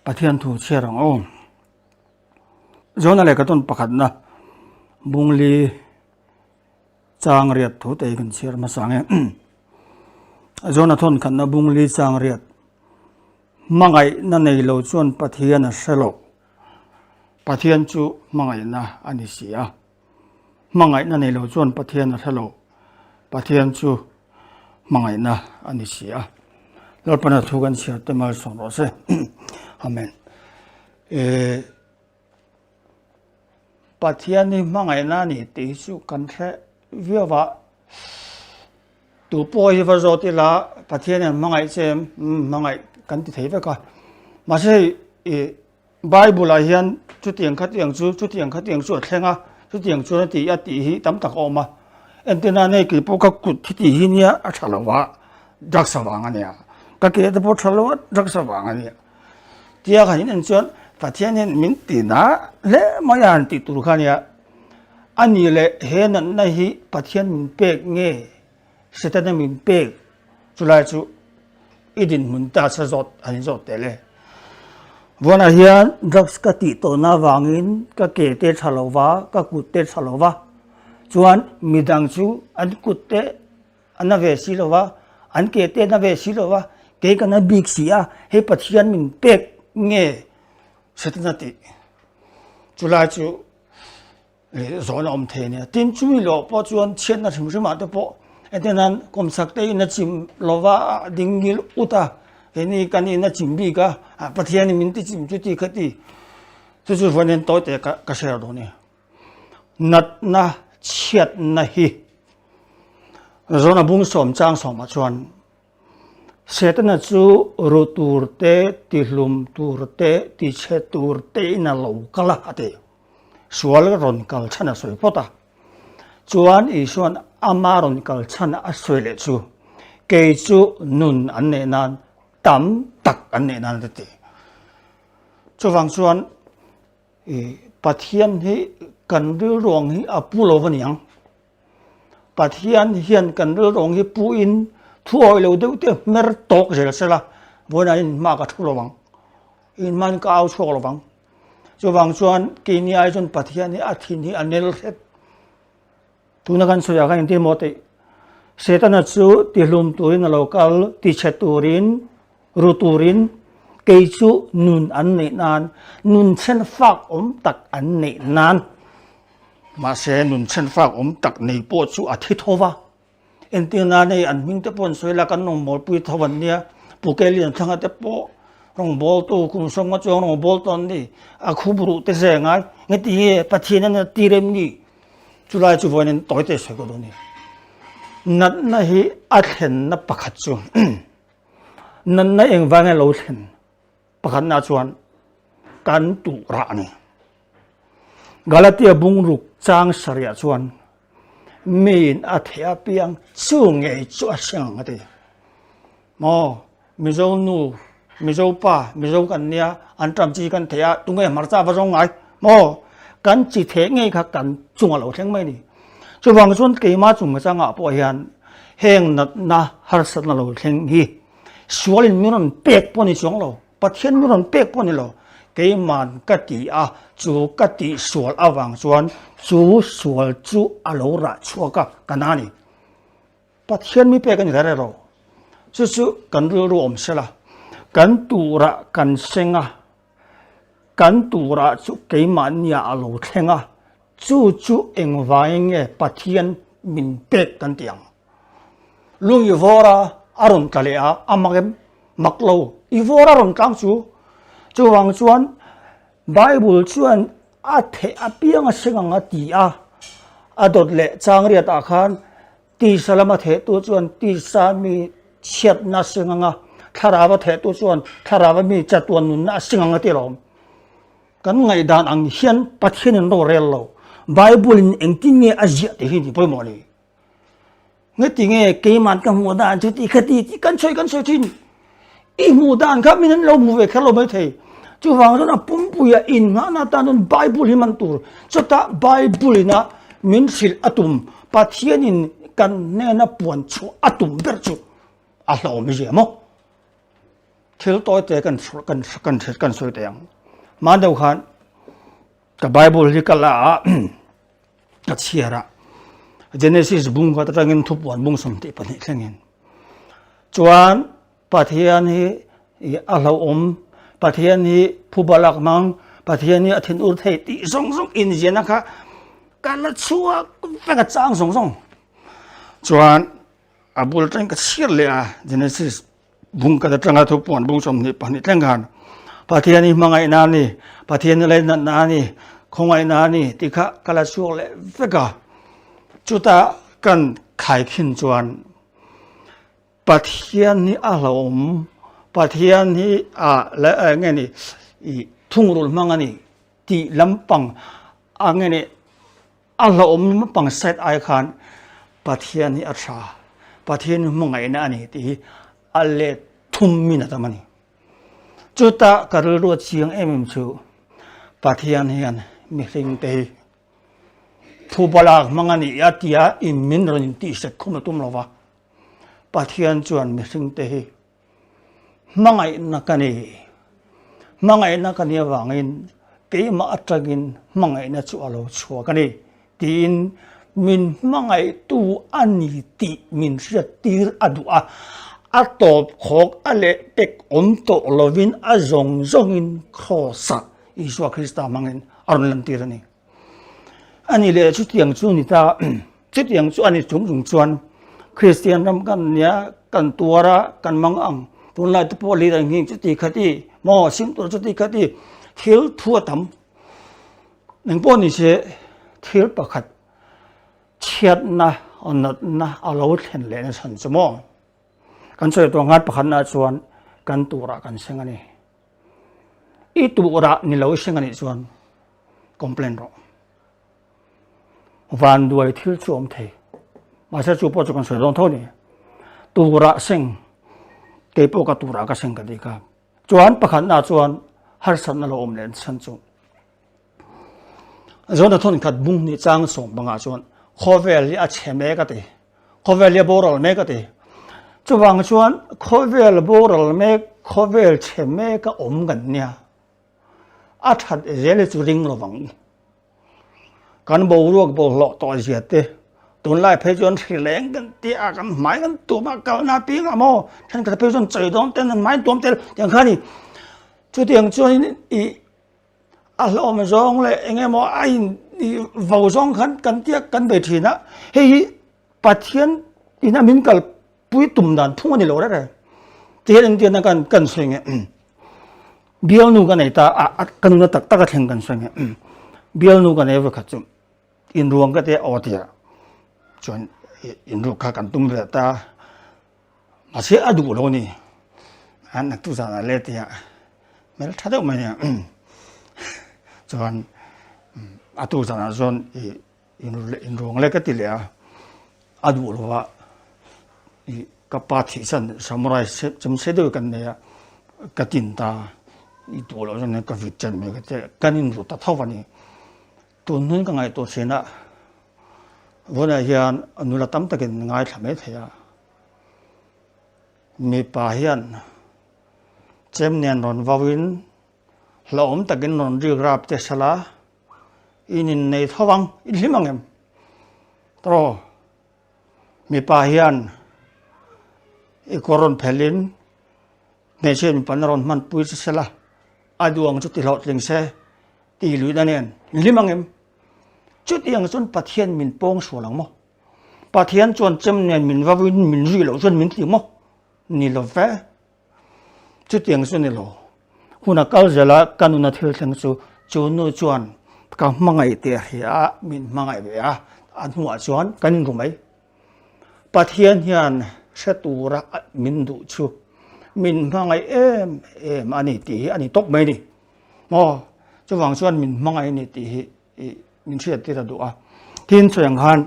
Pathian thu chhiar ang aw. Jona lehkha tawn pakhatna Bungli chang riat thu te hi kan chhiar hmasa ang e. Jona thawn khatna Bungli chang riat hmangaihna nei lo chuan Pathian a hre lo. Pathian chu hmangaihna a ni si a. Hmangaihna nei lo chuan Pathian a hre lo. Pathian chu hmangaihna a ni si a. Lalpana thu kan chhiar te malsawm rawh se. Amen. E, Pathian hi hmangaihna a ni tih hi chu kan hre viau a. Tu pawh hi va zawt ila Pathian hian hmangaih che em? Hmangaih kan ti thei vek a. Mahse hei i Bible ah hian chutiang khatiang chu chutiang khatiang chu a thleng a, chutiang chuan a ti a tih hi tam tak a awm a. Entir nan hei kei pawh ka kut hi tih hi nia a tha lo a, drugs avang a nia. Ka ke te pawh tha lo a, drugs avang a nia. Tia khan in en chuan Pathian hian min ti na hle mai a han tih tur kha a nia. A ni leh he natna hi Pathian min pek nge Setana min pek chulai chu i dinhmun ta sa zawt an in zawt tel e. Vawnah hian drugs ka tih tawhna avangin ka ke te tha lo va, ka kut te tha lo va, chuan midang chu an kut te a na ve si lo va, an ke te a na ve si lo va, kei ka na bik si a, hei Pathian min pek nge Setana tih chulai chu Zawn a awm thei a nia. Tin, chumi loh pawh chuan chhiatna hrim hrimah te pawh entir nan kawmchak te in a chim lova a ding ngil ut a, keini kan in a chim bik a, Pathianin min ti chim chuti khati. Chu chu vawiin hian tawi te ka share dawn a ni. Natna chhiatna hi zawn a bung sawm chang sawmah chuan Setana chu ru tur te, tihlum tur te, tichhe tur tein a lo kal a, a ti. Sual rawn kal chhan a sawi phawt a. Chuan Isua'n ama rawn kal chhan a sawi leh chu, Kei chu nun an neih nan, tam tak an neih nan a ti. Chuvang chuan Pathian hi kan rilruang hi a pu lo va ni ang. Pathian hian kan rilruang hi puin thu awih lo deuh te hmer tawk zel sela, vawiinah in hma ka thu lo vang, in hmain ka au chhuak lo vang. Chuvang chuan keini ai chuan Pathian hi a thin hi a nel hret. Tuna kan sawi ah khan engtin maw tih Setana chu tihlum turin a lo kal, tichhe turin, ru turin kei chu nun an neih nan, nun chhen fak awm tak an neih nan. Mahse nun chhen fak awm tak nei pawh chu a thi tho va. Entir nan hei an hming te pawh an sawi la kan rawngbawlpui tho an nia, Pu Kelian Thanga te pawh rawngbawltu kum sawmnga chuang rawngbawltu an ni, a khup ruh te zeh ngai, ngeti nge Pathian an tir em ni? Chulai chu vawiin an tawi te sawi ka duh a ni. Natna hi a thlenna pakhat chu natna engvang nge lo thlen? Pakhatna chuan kan tuh rah a ni. Galatia bungruk chang sarih chuan miin a theh apiang chu ngei chu a hre ang a ti. Maw Mizo nu, Mizo pa, Mizo kan nia, an ṭam chi kan theh a, tunge hmarcha va zawng ngai? Maw kan chi theh ngei kha kan chung a lo thleng mai a ni. Chuvang chuan keimah chung changah pawh hian heng natna harsatna lo thleng hi Sualin min rawn pek pawh ni chuang lo, Pathian min rawn pek pawh ni lo, keiman ka ti a, chu ka tih sual avang chuan chu sual chu a lo rah chhuak a, ka na ni. Pathian mi pek a ni reng ro. Chu chu kan rilru awm sela, kan turah kan seng a, kan turah chu keimahnia a lo thleng a, chu chu engvangin nge Pathian min pek kan ti ang. Lung i vawr a, a rawn tla leh a, a mak em? Mak lo. I vawr a rawn tlang chu. Chuvang chuan Bible chuan a theh apiang a seng ang a ti a, a dawt leh chang riat ah khan tisa lama thehtu chuan tisa mi chhiatna a seng ang a, thlarau a thehtu chuan thlarau a mi chatuan nunna a seng ang a ti alawm. Kan ngaihdan ang hian Pathian in rorel lo. Bible in engtin nge a ziah tih hi ni pawimawh a ni. Ngeti nge keiman ka hmuh dan chu ti kha ti ti kan sawi kan sawi thin. I hmuh dan kha min an lo hmu ve kher lo mai thei. Chuvang chuan a pumpuia innghahna atan chuan Bible hi man tur. Chutah Bible ina min hrilh a tum Pathianin kan hnena puan chhuah a tum ber chu a hlawm i zia maw? Thil tawi te kan kan kan kan sawi teh ang. Hman deuh khan ka Bible hi ka la a ka chhiar a Genesis bung khat atangin thupuan bung 22 thlengin. Chuan Pathian hi a hlauhawm, Pathian hi phuba lak hmang, Pathian hi a thinur thei tih zawng zawng inziahna kha ka la chhuak vek a chang zawng zawng. Chuan a bul atangin ka chhiar leh a Genesis bung khat atanga thupuan bung 22 thleng khan Pathian hi hmangaihna a ni, Pathian hi lainatna a ni, khawngaihna a ni tih kha ka la chhuak leh vek a. Chutah kan khaikhin chuan Pathian hi a hlauhawm, Pathian hi a nge ni i thungrul hmang a ni tih lampang a nge ni a hlauhawm lampang side ai khan Pathian hi a tha, Pathian hi hmangaihna a ni tih hi a let thum min a tam a ni. Chutah ka rilru a chiang em em chu Pathian hian mihring te hi Phuba lak hmang a ni a tia in min rawn intihsek khum a tum lo va. Pathian chuan mihringte hi hmangaihna ka ni. Hmangaihna ka nih avangin keimah atangin hmangaihna chu a lo chhuak a ni tiin min hmangaihtu a ni tih min hriattir a duh a. A tawp khawk a leh pek awm tawh lovin a zawng zawngin Kraws-ah Isua Krista hmangin a rawn lantir a ni. A ni leh chutiang chu ni ta, chutiang chu a ni chung chung chuan Kristian ram kan nia kan tuar a, kan mang ang. Tunlai te pawh lir ang hi chuti khati maw sim tur chuti khati thil thu a tam. Engpawh ni se thil pakhat chhiatna natna a lo thlen lehna chhan chu maw kan sawi tawh ngat pakhatna chuan kan turah kan seng a ni. I turah ni lo i seng a nih chuan complain rawh. Vanduai thil chu awm thei. Mahse chu pawh chu kan sawi dawn tho ni. Turah seng, kei pawh ka turah ka seng ka ti kha. Chuan pakhatna chuan harsatna lo awm leh chhan chu. Zona thawn khat bung ni chang sawm pangah chuan khawvel hi a chhe mek a ti. Khawvel hi a boral mek a ti. Chuvang chuan khawvel boral mek, khawvel chhe mek a awm kan nia. A that zel hi chu ring lo vang. Kan boruak bawlhhlawh tawh zia te, tunlai phei chuan hri leng kan ti a, kan hmai kan tuam a, kalna piang a maw, thenkhat phei chuan chawi dawn ten an hmai tuam tel tiang kha a ni. Chutiang chuan i a hlawm zawng leh eng emaw a in vo zawng khan kan tia kan bei thin a, hei hi Pathian in a min kal pui tum dan phung a ni lo reng reng. Tihian engtian kan kan sawi nge bialnu ka nei ta a ka nuna tak tak a thleng kan sawi nge bialnu ka nei vekhat chu inruang ka tia aw tia chuan inruk kha kan tum ve ta mahse a duh lo ni a naktuk zanah le tia hmel tha deuh mai nia chuan a tuk zanah chuan i Inruang leh ka ti leh a, a duh lo a, ih ka pa thih chan samurai chem se deuh kan nei a, ka tin ta, i duh loh chuan ka vit chan mai ka ti a, kan inru ta tho a ni. Tun hnuin ka ngaihtuah thin a, vawiinah hian nula tam takin ngaithla mai thei a, mipa hian chem nen rawn vauin hlauhawm takin rawn rik rap te sala, In innei tho ang, in hlim ang em? Tawh, mipa hian i kawr rawn phelhin hmeichhia mipa na rawn hmanpui che sela, a duh ang chu ti hlawhtling se ti luihna nen in hlim ang em? Chutiang chuan Pathian min pawng sual ang maw? Pathian chuan chem nen min vauin min ri loh chuan min ti maw? Ni lo ve. Chutiang chu ni lo. Hun a kal zel a, ka nuna thil thleng chu chu nu chuan ka hmangaih teh a hria a, min hmangaih ve a, a hnuah chuan kan inru mai. Pathian hian hre tura min duh chu min hmangaih em em a ni tih hi a ni tawp mai a ni. Maw? Chuvang chuan min hmangaih a ni tih hi i min hriat tir a duh a. Tin sawi ang khan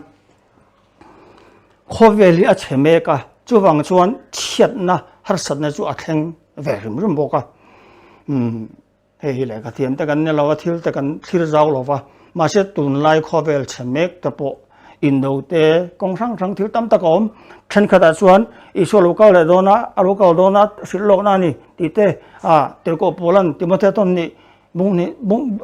khawvel hi a chhe mek a, chuvang chuan chhiatna harsatna chu a thleng ve hrim hrim bawk a. Umm hei hi lehkha thiam te kan ni lo a, thil te kan thlir zau lo va, mahse tunlai khawvel chhe mek te pawh Indo te, kawng hrang hrang thil tam tak a awm. Thenkhatah chuan Isua lo kal leh dawn a, a lo kal dawn a, hrilh lawkna a ni tih te, ah Tirhkoh Paula'n Timothea tawn nih bung hnih bung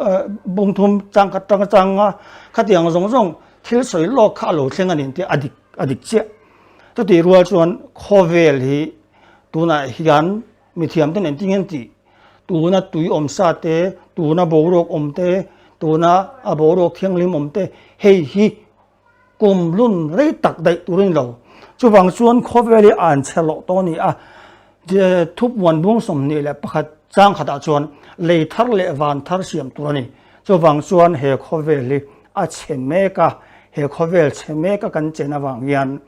bung thum chang khat tang chang a, khatiang zawng zawng thil sawi lawk kha a lo thleng a ni tih a dik a dik chiah. Chutih rual chuan khawvel hi tunah hian mithiam te nen tinge an tih? Tuna tui awm sa te, tuna boruak awm te, tuna a boruak thianghlim awm te, hei hi kum lun rei tak daih tur a ni lo. Chuvang chuan khawvel hi an chhe loh tawh a ni a, Thupuan bung 21 chang khatah chuan lei thar leh van thar siam tur a ni. Chuvang chuan he khawvel hi a chhe mek a, he khawvel chhe mek a kan chen avang hian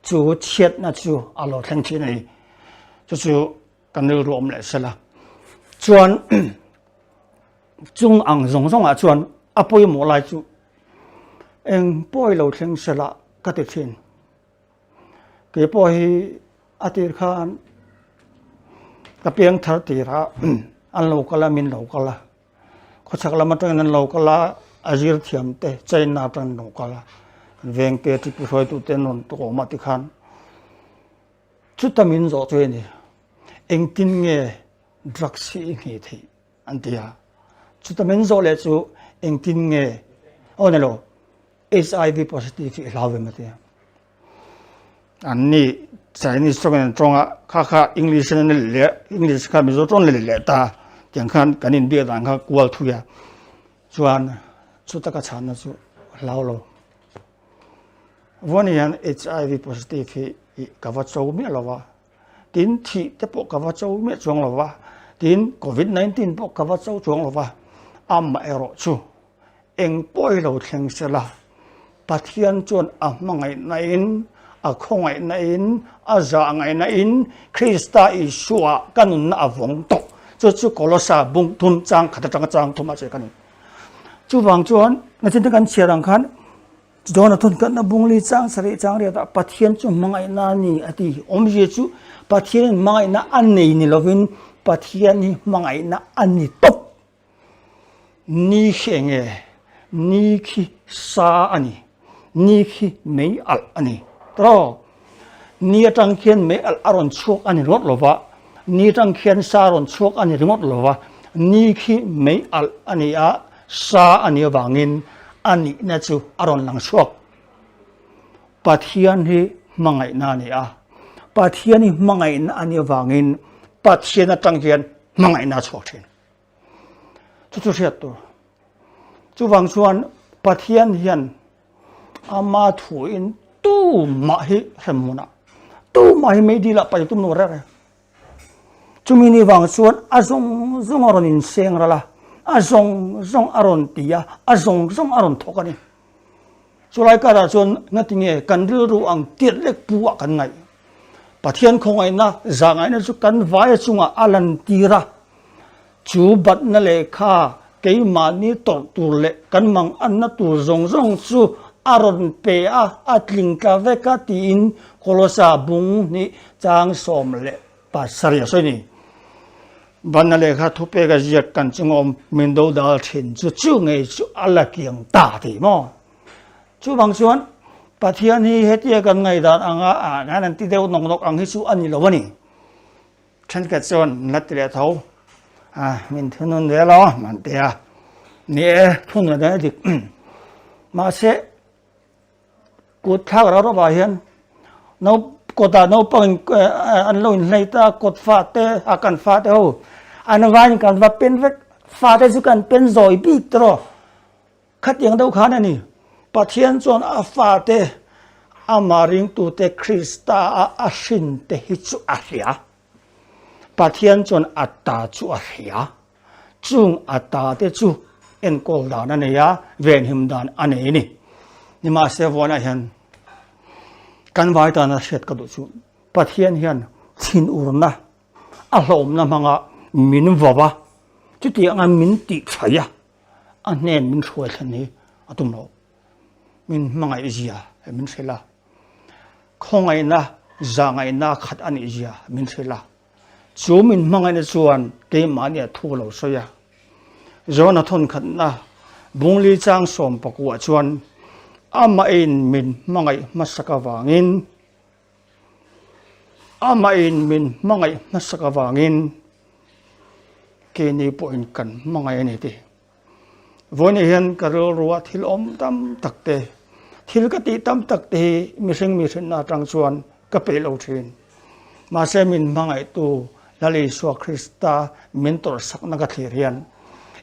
chu chhiatna chu a lo thleng thin a ni. Chu chu kan rilru awm leh sela. Chuan chung ang zawng zawngah chuan a pawimawh lai chu eng pawi lo thleng sela ka ti thin. Kei pawh hi a tir khan ka piang thar tirah an lo kal a min lo kal a. Khawchhak lam atangin an lo kal a, a zir thiam te China atangin an lo kal a. Kan vengte Tripura hruaitute an rawn tawm a tikhan Chuta min zawh chu a ni, engtin nge drugs hi i nghei theih an ti a. Chuta min zawh leh chu engtin nge, aw ni lo, HIV positive hi i hlau ve maw ti a. An ni Chinese tawngin an tawng a, kha kha English in an leh leh, English kha Mizo tawng leh leh ta, tiang khan kan inbiak dan kha kual thui a. Chuan chuta ka chhanna chu hlau lo. Vawiin hian HIV positive hi ka va cho miah lo va, tin thih te pawh ka va cho miah chuang lo va, tin covid 19 pawh ka va cho chuang lo va, amaherawh chu eng pawh hi lo thleng se la, Pathian chuan a hmangaihna in, a khawngaihna in, a zahngaihna in Krista Isua ka nunna a vawng tawh. Chu chu Kolosa bung thum chang khat atanga chang thum a che ka ni. Chuvang chuan nachin te kan chhiar ang khan John-a thawnkhatna bungli chang sarih chang riatah Pathian chu hmangaihna a ni a ti. Awmzia chu Pathianin hmangaihna a nei ni lovin Pathian hi hmangaihna a ni tawp. Ni khi eng nge? Ni khi sa a ni. Ni khi mei alh a ni. Tawh ni atang khian mei alh a rawn chhuak a ni ringawt lo va, ni atang khian sa a rawn chhuak a ni ringawt lo va, ni khi mei alh a ni a, sa a nih avangin a nihna chu a rawn lang chhuak. Pathian hi hmangaihna a ni a, Pathian hi hmangaihna a nih avangin Pathian atang hian hmangaihna a chhuak thin. Chu chu hriat tur. Chuvang chuan Pathian hian ama thuin tumah hi hremhmunah, tumah hi meidilah paih tum lo reng reng. Chumi ni vang chuan a zawng zawng a rawn inseng ral a, a zawng zawng a rawn ti a, a zawng zawng a rawn thawk a ni. Chulai karah chuan ngatinge kan rilru ang tiat lek pu ah kan ngaih. Pathian khawngaihna zahngaihna chu kan vaia chungah a lantir a, chu batna lehkha keimahni tawrh tur leh kan manganna tur zawng zawng chu a rawn pe a, a tling tla vek a tiin Kolosa bung hnih chang 17 a sawi ni. Batna lehkha thupek a ziak kan chunga awm min dodal thin chu chu ngei chu a la kiang ta tih maw? Chuvang chuan Pathian hi hetia kan ngaihdan anga ah hian an ti deuh nawk nawk ang hi chu a ni lo a ni. Thenkhat chuan an la ti leh tho a, min thunun ve lo an ti a, ni e thunun a dik. Mahse kut thlak rau rauh ah hian no kawtah naupang in an lo inhlei ta kawt fate a kan fate ho an vaiin kan va pen vek fate chu kan pen zawi bik tawh. Khatiang deuh khan a ni. Pathian chuan a fate, amah ringtute Krista a a hrinte hi chu a hria. Pathian chuan a ta chu a hria. Chung a ta te chu enkawl dan a nei a, venhim dan a nei a ni. Nimahse vawiinah hian kan vai tana hriat ka duh chu Pathian hian thinurna a hlawmna hmanga min vau a, chutianga min tihchhaih a, a hnen min hruai thlen hi a tum lo. Min hmangaih zia min hrilh a, khawngaihna zahngaihna khat a nih zia min hrilh a. Chu min hmangaihna chuan keimahni a thu lo sawi a. Jona thawnkhatna Bungli chang 19 chuan. Amahin min hmangaih hmasak avangin, Amahin min hmangaih hmasak avangin keini pawhin kan hmangaih a ni tih. Vawiinah hian ka rilrua thil awm tam tak te, thil ka tih tam tak te hi mihring mihrinna atang chuan ka peih lo thin. Mahse min hmangaihtu Lal Isua Krista min tawrhsakna ka thlir hian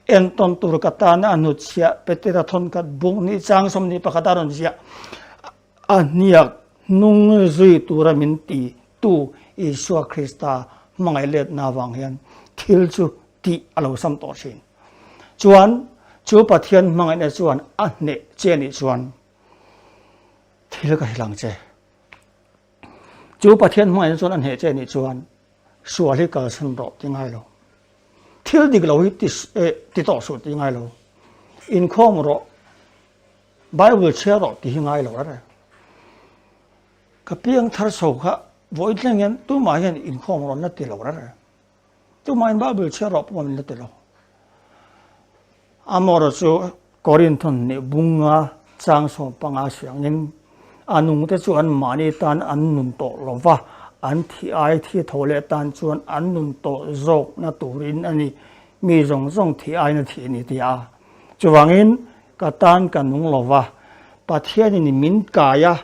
entawn tur ka tana a hnutchhiah Petera thawnkhat buk nih chang 21 a rawn ziah a hniak hnung zui tura min ti tu Isua Krista hmangaih letna avang hian thil chu tih a lo sam tawh thin. Chuan chu Pathian hmangaihna chuan a hneh che nih chuan thil ka hrilh ang che. Chu Pathian hmangaihna chuan a hneh che nih chuan sual hi kalsan rawh ti ngai lo. Thil dik lo hi ti tawh suh ti ngai lo. Inkhawm rawh, Bible chhiar rawh ti hi ngai lo a reng. Ka piang thar chho kha vawi thleng hian tumah hian inkhawm rawh na ti lo a reng. Tumah in Bible chhiar rawh pawh min la ti lo. Amaherawh chu Korinthon nih bunga chang 15 siangin a nungte chu an mahni tan an nun tawh lo va, an thi ai thi tho leh tan chuan an nun tawh zawkna turin a ni, mi zawng zawng thi aina thi a ni ti a. Chuvangin Ka tan ka nung lo va, Pathianin min kai a,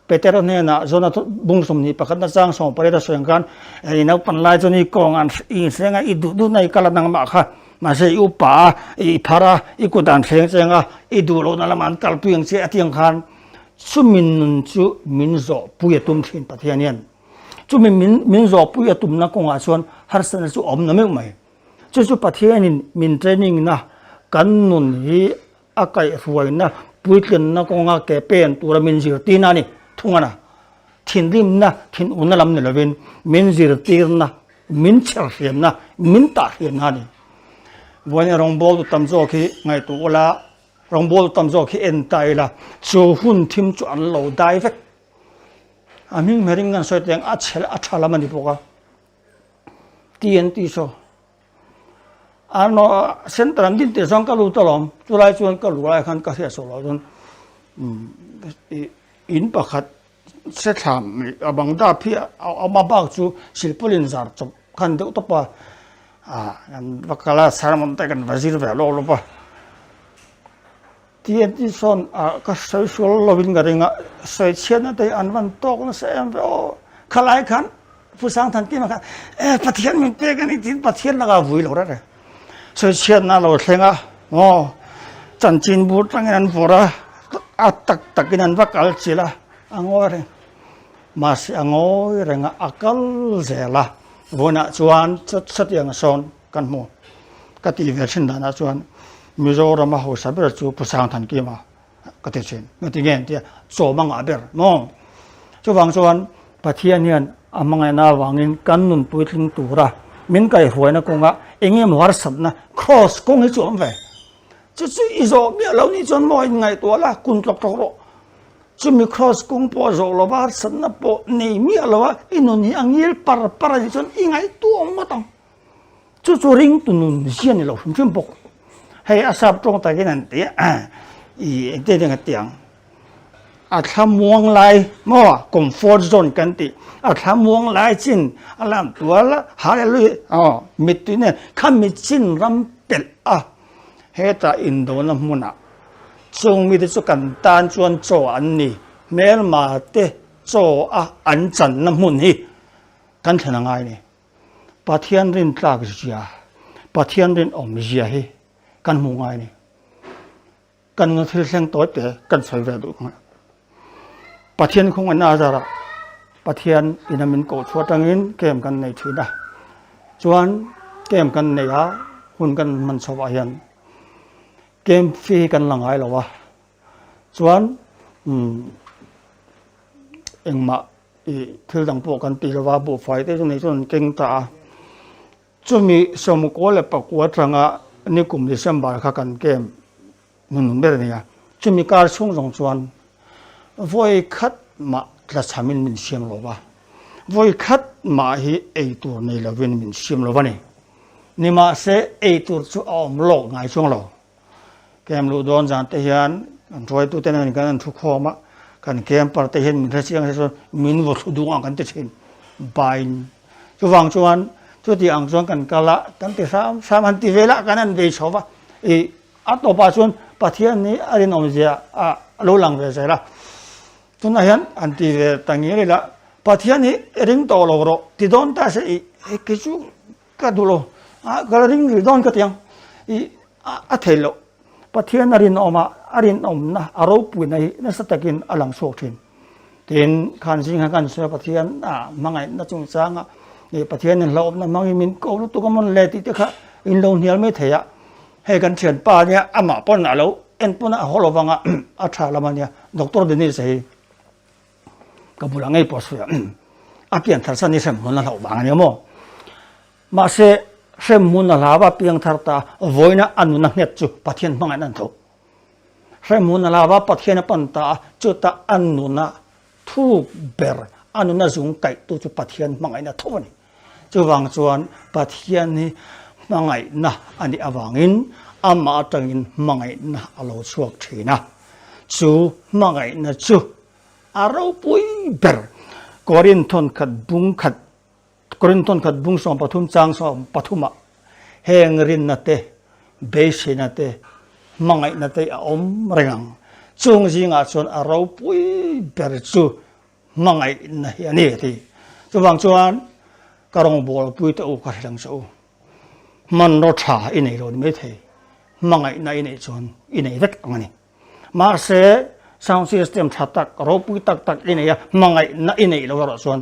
Petera hnenah Jona bung 21 na chang 18 a sawi ang khan, I naupan lai chuan i kawng an i thleng a, i duh duhna i kal a nangmah kha, mahse i upa a, i phar a, i kut an thleng cheng a, i duh lohna lamah an kalpui ang che a ti ang khan, chumi nun chu min zawhpui a tum thin Pathian hian. Chumi min min zawhpui a tumna kawngah chuan harsatna chu a awm na meuh mai. Chu chu Pathianin min training na, kan nun hi a kaihhruaina, puitlinna kawnga ke pen tura min zirtirna a ni thung a na. Thinrimna, thinurna lam ni lovin min zirtirna, min chherhriamna, min tahhriamna a ni. Vawiin rawngbawltu tam zawk hi ngaihtuah ula, rawngbawltu tam zawk hi en ta ila, chu hun thim chu an lo dai vek. A hming hmering kan sawi teng a chhel a tha lam a ni bawk a. TNT saw an center an din tir chuan ka lut alawm chulai chuan ka luh lai khan ka hriat saw lo chuan in pakhat se thlam a bang dap hi a awm a bak chu silpaulin zar chawp khan deuh tawp a ah kan va kal a sermon te kan va zir ve lawk lawk a. TNT sawn ah ka sawi sual lo in ka ring a, sawi chhiatna te hi an van tawk nasa em ve aw. Khalai khan Pu Sangthankima khan e Pathian min pek a ni tiin Pathian lakah a vui lo reng reng. Sawi chhiatna a lo thleng a, aw chanchin bur tangin an vawrh a, a tak takin an va kal chilh a, a ngawi reng. Mahse a ngawi reng a, a kal zel a, vawiinah chuan chutiang sawn Kan hmu. Ka tih ve thin danah chuan Mizorama hausa ber chu Pu Sangthankima ka ti thin. Nga ti nge an tia chawm a ngah ber maw? Chuvang chuan Pathian hian a hmangaihna avangin kan nun puitling tura min kaihruaina kawnga eng emaw harsatna cross kawng hi chu a awm ve. Chu chu i zawh miah lo nih chuan maw in ngaihtuah la kun tlawk tlawk rawh. Chumi cross kawng pawh zawh lova harsatna pawh nei miah lo a i nun hi a ngil par par a nih chuan i ngaihtuah awm ngawt ang. Chu chu ringtu nun zia ni lo hrim hrim bawk. Hei a sap tawng takin an ti a, i engtin nge ti ang? A thlamuang lai maw comfort zone kan tih, a thlamuang lai chin a lam tual a, hallelujah aw mittui nen kha mi chin ram pelh a, hetah indona hmunah chung mite chu kan tan chuan chaw an ni, hmelma te chaw a an channa hmun hi kan thlen a ngai ni. Pathian rintlak zia, Pathian rinawm zia hi kan hmuh ngai a ni. Kan nuna thil thleng tawi te kan sawi ve duh nghal. Pathian khawngaihna a zarah Pathian ina min koh chhuah atangin camp kan nei thin a. Chuan camp kan nei a, hun kan hman chhoh ah hian camp fee hi kan la ngai lo a. Chuan engmah Ih thil dang pawh kan ti lova buhfai te chu nei chuan an keng ta a, chumi 94 atanga nikum December kha kan camp hmunhmun ber a ni a, chumi kar chhung zawng chuan vawi khat mah tlachhamin min siam lo va, vawi khat mah hi ei tur nei lovin min siam lo va ni. Nimahse ei tur chu a awm lawk ngai chuang lo. Camp luh dawn zan te hian. Kan hruaitute nen kan an thu khawm a, kan camper te hian min hre chiang se chuan min vaw thlu dung ang kan ti thin bain. Chuvang chuan chuti ang chuan kan kal a, kan ti hram hram han ti vel a, kan han bei chho va, ih a tawpah chuan Pathian hi a rinawmzia a lo lang ve zel a. Tunah hian han ti ve ta ngir ila, Pathian hi ring tawh lo rawh ti dawn ta se ih hei kei chu ka duh lo, ka la ring rih dawn ka ti ang, ih a theih loh. Pathian a rinawm a, a rinawmna a ropuina hi nasa takin a lang chhuak thin. Tin, khan zingah kan sawi a Pathian a hmangaihna chungchanga ih Pathianin hlauhawmna hmangin min ko lutuk a mawn le tih te kha in lo hnial mai thei a. Hei kan thianpa ania amah pawn a lo en pawn a haw lo vang a a tha lam ania Doctor Denise hi ka bulah ngei pawh a sawi a a pian thar san hi hremhmun a hlauh vang ania maw mahse hremhmun a hlau a piang thar ta vawiina a nuna nghet chu Pathian hmangaihna an tho hremhmun a hlau a Pathian a pan ta a chutah a nuna Thuk ber a nuna zung kaihtu chu Pathian hmangaihna tho a ni. Chuvang chuan Pathian hi hmangaihna a nih avangin amah atangin hmangaihna a lo chhuak thin a. Chu hmangaihna chu a ropui ber. Korinthon khat bung khat Korinthon khat bung 13 chang 13 ah heng rinna te, beiseina te, hmangaihna te a awm reng ang. Chung zingah chuan a ropui ber chu hmangaihna hi a ni a ti. Chuvang chuan ka rawngbawlpui te u ka hre lang che u. Hmanraw tha i nei lo ni maithei, hmangaihna i neih chuan i nei vek ang a ni. Mahse sound system tha tak, ropui tak tak i nei a, hmangaihna i neih loh erawh chuan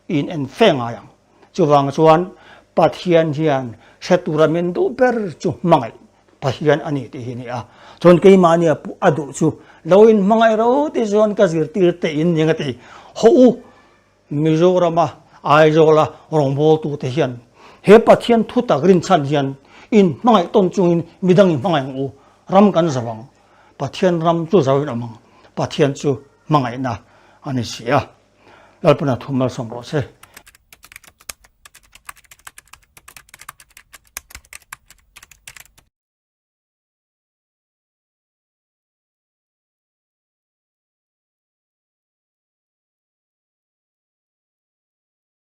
i in en fe ngai ang. Chuvang chuan Pathian hian hre tura min duh ber chu hmangaih Pathian a ni tih hi a ni a. Chuan keimahnia pawh a duh chu lo in hmangaih ro tih chuan ka zirtir teh in ning a ti. Hawh u, Mizorama Aizawla rawngbawltute hian he Pathian thutak rinchhan hian in hmangaih tawn chungin midang in hmangaih ang u, ram kan zo ang. Pathian ram chu zo in awm ang. Pathian chu hmangaihna a ni si a. Lalpana thu malsawm rawh se.